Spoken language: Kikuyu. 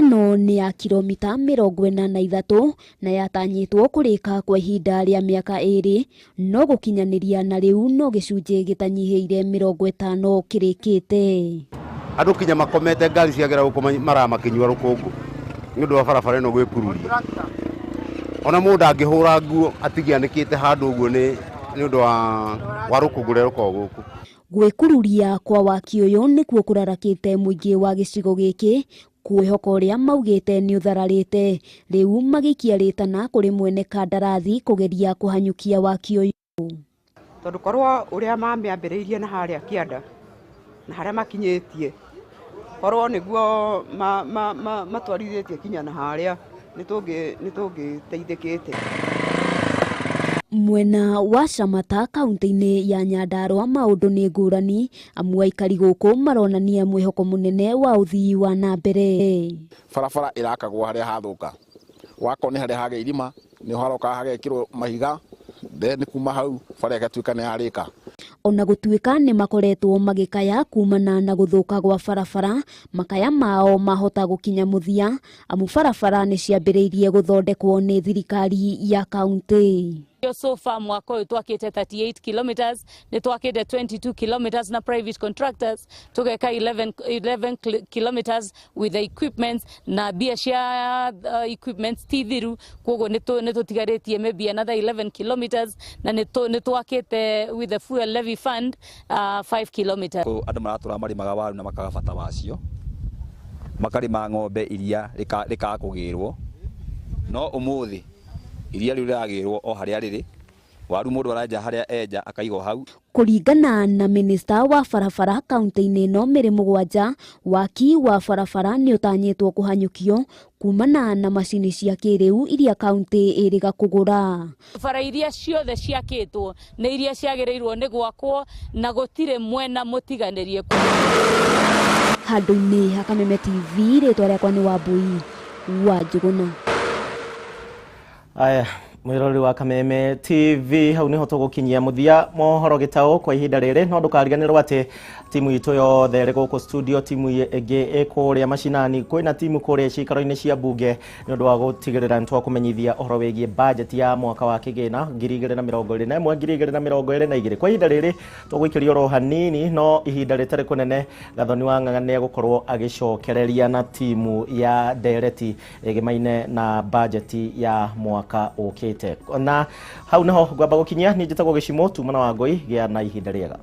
Ĩno nĩ ya kiromita 43 na yatanyĩtwo kũrĩka kwa ihinda rĩa mĩaka 2, no gũkinyanĩria na rĩu no gĩcunjĩ gĩtanyihĩire 50 kĩrĩkĩte. Andũ kinya makomete ngari ciagera gũkũ maramakĩnyua rũkũngũ nĩ ũndũ wa barabara ĩno gwĩkururia. Ona mũndũ angĩhũra nguo atigianĩkĩte handũ ũguo nĩ ũndũ wa rũkũngũ rũrĩa rũkoragwo gũkũ. Gwĩkururia kwa waki ũyũ nĩkuo kũrarakĩte mũingĩ wa gĩcigo gĩkĩ kwĩhoka ũrĩa maugĩte nĩ ũthararĩte, rĩu magĩikia rĩtana kũrĩ mwene kandarathi kũgeria kũhanyũkia waki ũyũ. Tondũ korwo ũrĩa mamĩambĩrĩirie na harĩa kĩanda na harĩa makinyĩtie, korwo nĩguo matwarithĩtie kinya na harĩa nĩtũngĩteithĩkĩte. Mwena wa Shamata kaunti-inĩ ya Nyandarua maũndũ nĩ ngũrani, amu aikari gũkũ maronania mwĩhoko mũnene wa ũthii wa na mbere. Barabara ĩrakagwo harĩa hathũka, wakorwo nĩ harĩa hagĩa irima nĩ haroka hagekĩrwo mahiga, then kuma hau bara ĩgatuĩka nĩ yarĩka. Ona gũtuĩka nĩ makoretwo magĩkaya kumana na gũthũka gwa barabara, makaya mao mahota gũkinya mũthia, amu barabara nĩ ciambĩrĩirie gũthondekwo nĩ thirikari ya kaunti. So far mwaka ũyũ twakĩte 38 kilometers, nĩ twakĩte 22 kilometers na private contractors, tũgeka 11 kilometers with the equipment na mbia cia equipment ti thiru, koguo nĩ tũtigarĩtie maybe another 11 kilometers na nĩ twakĩte with the fuel levy fund 5 kilometers. Andũ maratũra marĩmaga waru na makaga bata wacio, makarĩma ng'ombe iria rĩkaga kũgĩrwo, no ũmũthĩ iria rĩu rĩragĩrwo o harĩa rĩrĩ, waru mũndũ arenja harĩa enja akaigwo hau. Kũringana na minista wa barabara kaunti-inĩ ĩno mĩrĩ 7, waki wa barabara nĩ ũtanyĩtwo kũhanyũkio kumana na macini cia kĩrĩu iria kaunti ĩrĩga kũgũra. Bara iria ciothe ciakĩtwo nĩ iria ciagĩrĩirwo nĩ gwakwo na gũtirĩ mwena mũtiganĩrie. Handũ-inĩ ha Kameme TV, rĩtwa rĩakwa nĩ Wambui wa Njũgũna. Aya, mwiroreri wa Kameme TV, hau niho tũgũkinyia mũthia mohoro gĩtaũ kwa ihinda rĩrĩ, no ndũkariganĩrwo atĩ timu itũ yothe ĩrĩ gũkũ studio, timu ĩngĩ ĩ kũrĩa macinani, kwĩna timu kũrĩa ciikaro-inĩ cia mbunge nĩ ũndũ wa gũtigĩrĩra nĩ twakũmenyithia ũhoro wĩgiĩ budget ya mwaka wa kĩgĩna 2021 2022. Kwa ihinda rĩrĩ tũgũikĩria oro hanini, no ihinda rĩtarĩ kũnene Gathoni wa Ng'ang'a nĩ egũkorwo agĩcokereria na timu ya ndereti ĩgĩmaine na budget ya mwaka ũkĩte. Na hau niho ngwamba gũkinyia, niĩ njĩtagwo Gĩcimo, tuma na Wangũi, gĩa na ihinda rĩega.